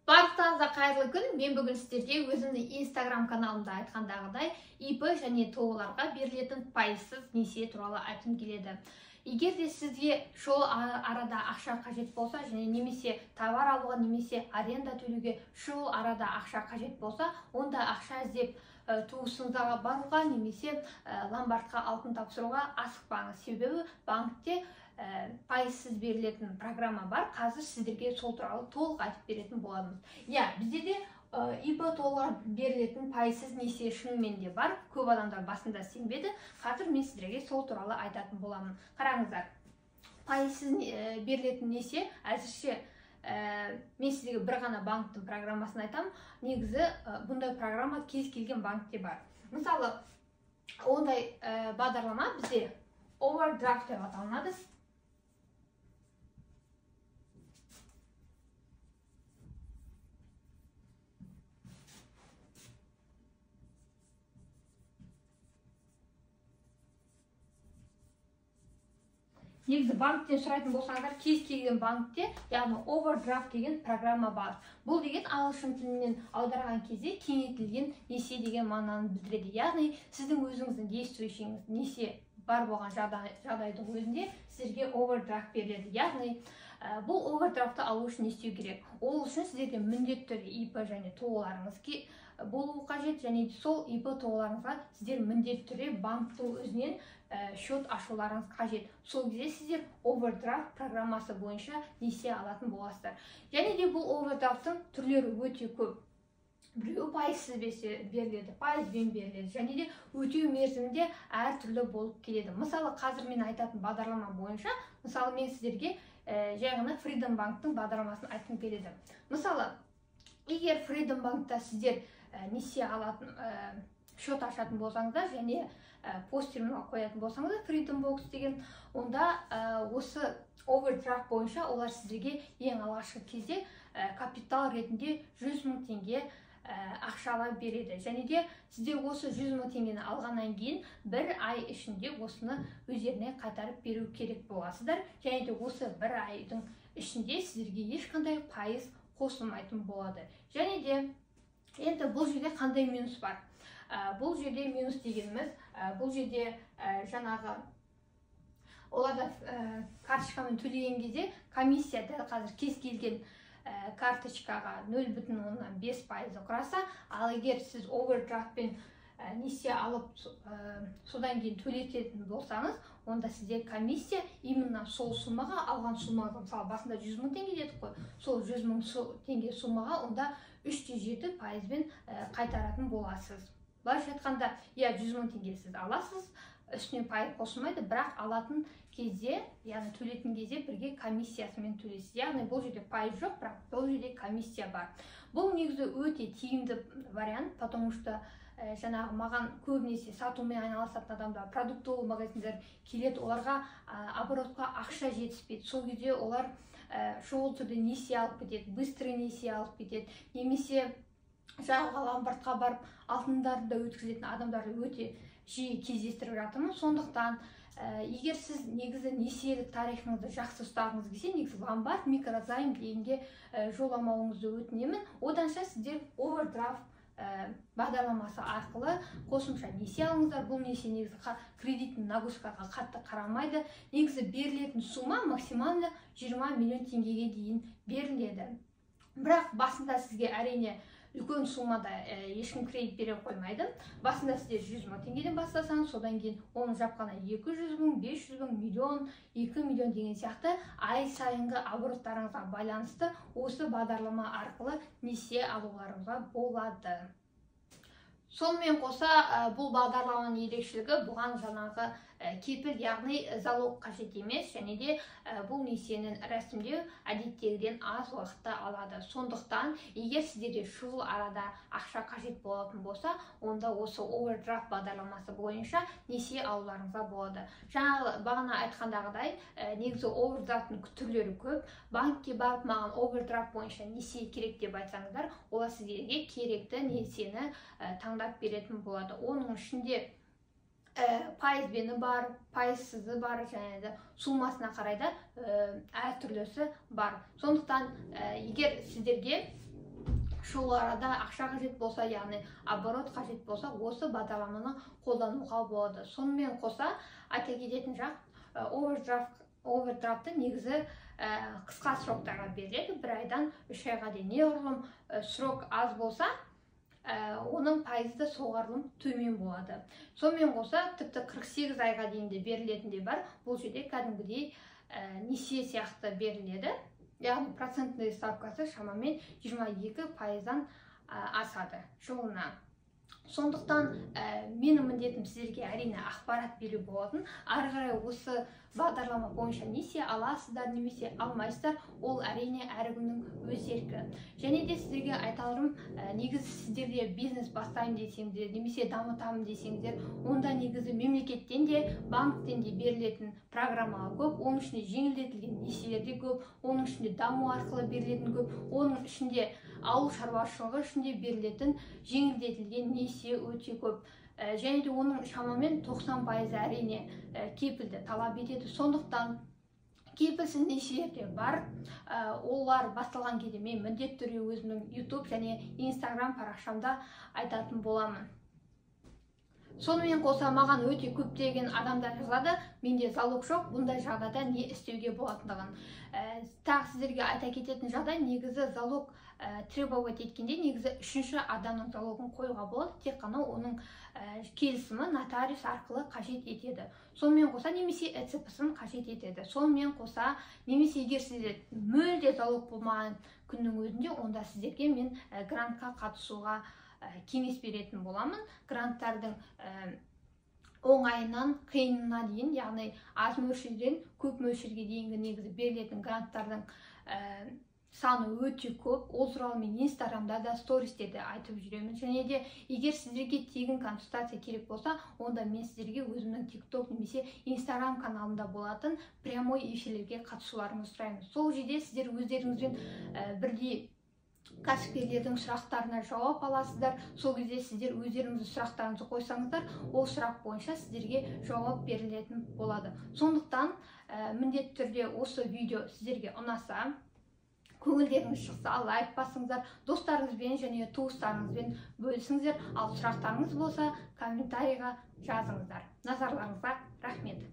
Барлықтарыңызға қайырлы күн. Мен бүгін сіздерге өзімнің Инстаграм каналымда айтқандағыдай ИП және ТОО-ларға берілетін пайызсыз несие туралы айтқым келеді. Егер де сізге шұғыл арада ақша қажет болса, және немесе товар алуға, немесе аренда төлеуге шұғыл арада ақша қажет болса, онда ақша іздеп туысыңызға баруға немесе ломбардқа алтын тапсыруға асықпаңыз. Себебі банкте пайызсыз берілетін программа бар. Қазір сіздерге сол туралы толық айтып беретін боламыз. Иә, бізде де ИП ТОО-ға берілетін пайызсыз несие шынымен де бар. Көп адамдар басында сенбеді. Қазір мен сіздерге сол туралы айтатын боламын. Қараңыздар, пайызсыз берілетін несие әзірше мен сіздерге бір ғана банктің программасын айтамын. Негізі бұндай программа кез келген банкте бар. Мысалы, ондай бағдарлама бізде овердрафт деп аталынады. Негізі банктен сұрайтын болсаңыздар, кез келген банкте, яғни овердрафт деген программа бар. Бұл деген ағылшын тілінен аударған кезде кеңейтілген несие деген мағынаны білдіреді. Яғни сіздің өзіңіздің действующийіңіз несие бар болған жағдайдың өзінде сіздерге овердрафт беріледі. Яғни бұл овердрафтты алу үшін не істеу керек? Ол үшін сіздерде міндетті түрде ИП және ТОО-ларыңыз болуы қажет, және сол ИП ТОО-ларыңызға сіздер міндетті түрде банктің өзінен счет ашуларыңыз қажет. Сол кезде сіздер овердрафт программасы бойынша несие алатын боласыздар. Және де бұл овердрафттың түрлері өте көп. Біреуі пайызсыз беріледі, пайызбен беріледі, және де өтеу мерзімінде әртүрлі болып келеді. Мысалы, қазір мен айтатын бағдарлама бойынша, мысалы, мен сіздерге жай ғана Freedom Банктың бағдарламасын айтқым келеді. Мысалы, егер Freedom Банкта сіздер несие алатын, счет ашатын болсаңыздар және пост терминал қоятын болсаңыздар, Freedom Box деген, онда осы овердрафт бойынша олар сіздерге ең алғашқы кезде капитал ретінде 100 мың теңге ақшалап береді. Және де сіздер осы 100 мың теңгені алғаннан кейін бір ай ішінде осыны өздеріне қайтарып беру керек боласыздар. Және де осы бір айдың ішінде сіздерге ешқандай пайыз қосылмайтын болады. Және де енді бұл жерде қандай минус бар? Бұл жерде минус дегеніміз, бұл жерде жаңағы оларда карточкамен төлеген кезде комиссия дәл қазір кез келген карточкаға 0,5% құраса, ал егер сіз овердрафтпен несие алып содан кейін төлететін болсаңыз, онда сізде комиссия именно сол суммаға, алған суммаға, мысалы басында 100 мың теңге дедік қой, сол 100 мың теңге суммаға онда 3,7%-бен қайтаратын боласыз. Былайша айтқанда, иә, 100 мың теңге сіз аласыз, үстіне пайыз қосылмайды, бірақ алатын кезде, яғни төлейтін кезде бірге комиссиясымен төлейсіз. Яғни бұл жерде пайыз жоқ, бірақ бұл жерде комиссия бар. Бұл негізі өте тиімді вариант, потому что жаңағы маған көбінесе сатумен айналысатын адамдар, продуктовый магазиндер келеді, оларға оборотқа ақша жетіспейді. Сол кезде олар шұғыл түрде несие алып кетеді, быстрый несие алып кетеді, немесе жаңағы ломбардқа барып алтындарды да өткізетін адамдарды өте жиі кездестіріп жатырмын. Сондықтан егер сіз негізі несиелік тарихыңызды жақсы ұстағыңыз келсе, негізі ломбард, микрозайм дегенге жоламауыңызды өтінемін. Оданша сіздер овердрафт бағдарламасы арқылы қосымша несие алыңыздар. Бұл несие негізі кредитный нагрузкаға қатты қарамайды. Негізі берілетін сумма максимально 20 миллион теңгеге дейін беріледі. Бірақ басында сізге әрине үлкен суммада ешкім кредит бере қоймайды. Басында сіздер 100 мың теңгеден бастасаңыз, содан кейін оны жапқаннан 200 мың, 500 мың, миллион, 2 миллион деген сияқты ай сайынғы обороттарыңызға байланысты осы бағдарлама арқылы несие алуларыңызға болады. Сонымен қоса, бұл бағдарламаның ерекшелігі бұған жаңағы кепіл, яғни залог қажет емес, және де бұл несиенің рәсімдеу әдеттегіден аз уақытта алады. Сондықтан, егер сіздерде шұғыл арада ақша қажет болатын болса, онда осы овердрафт бағдарламасы бойынша несие алуларыңызға болады. Жаңағы бағана айтқандағыдай, негізі овердрафттың түрлері көп. Банкке барып маған овердрафт бойынша несие керек деп айтсаңыздар, олар сіздерге керекті несиені таңдап беретін болады. Оның ішінде пайызбені бар, пайызсызы бар, және де суммасына қарай да әртүрлісі бар. Сондықтан егер сіздерге Шұғыл арада ақша қажет болса, яғни оборот қажет болса, осы бағдарламаны қолдануға болады. Сонымен қоса айта кететін жақ, овердрафты негізі қысқа сроктарға беріледі, 1 айдан 3 айға дейін. Неғұрлым срок аз болса, оның пайызы да соғұрлым төмен болады. Сонымен қоса тіпті 48 айға дейін де берілетін де бар. Бұл жерде кәдімгідей несие сияқты беріледі. Яғни процентный ставкасы шамамен 22%-дан асады жылына. Сондықтан менің міндетім сіздерге әрине ақпарат беру болатын. Ары қарай осы бағдарлама бойынша несие аласыздар немесе алмайсыздар, ол әрине әркімнің өз еркі. Және де сіздерге айтарым, негізі сіздерде бизнес бастаймын десеңдер немесе дамытамын десеңдер, онда негізі мемлекеттен де, банктен де берілетін программалар көп, оның ішінде жеңілдетілген несиелер де көп, оның ішінде даму арқылы берілетін көп, оның ішінде ауыл шаруашылығы үшін де берілетін жеңілдетілген несие өте көп. Және де оның шамамен 90% әрине кепілді талап етеді. Сондықтан кепілсіз несиелер де бар. Олар басталған кезде мен міндетті түрде өзімнің YouTube және Instagram парақшамда айтатын боламын. Сонымен қоса маған өте көптеген адамдар жазады, менде залог жоқ, бұндай жағдайда не істеуге болатындығын. Тағы сіздерге айта кететін жағдай, негізі залог требовать еткенде негізі үшінші адамның залогын қоюға болады, тек қана оның келісімі нотариус арқылы қажет етеді. Сонымен қоса немесе ЭЦП-сын қажет етеді. Сонымен қоса немесе егер сізде мүлде залог болмаған күннің өзінде, онда сіздерге мен грантқа қатысуға кеңес беретін боламын. Гранттардың оңайынан қиынына дейін, яғни аз мөлшерден көп мөлшерге дейінгі негізі берілетін гранттардың саны өте көп. Ол туралы мен Инстаграмда да, стористе де айтып жүремін. Және де егер сіздерге тегін консультация керек болса, онда мен сіздерге өзімнің TikTok немесе Инстаграм каналымда болатын прямой эфирлерге қатысуларыңызды сұраймын. Сол жерде сіздер өздеріңізбен бірдей кәсіпкерлердің сұрақтарына жауап аласыздар. Сол кезде сіздер өздеріңіздің сұрақтарыңызды қойсаңыздар, ол сұрақ бойынша сіздерге жауап берілетін болады. Сондықтан міндетті түрде осы видео сіздерге ұнаса, көңілдеріңіз шықса, лайк басыңыздар, достарыңызбен және туыстарыңызбен бөлісіңіздер. Ал сұрақтарыңыз болса, комментарийға жазыңыздар. Назарларыңызға рахмет.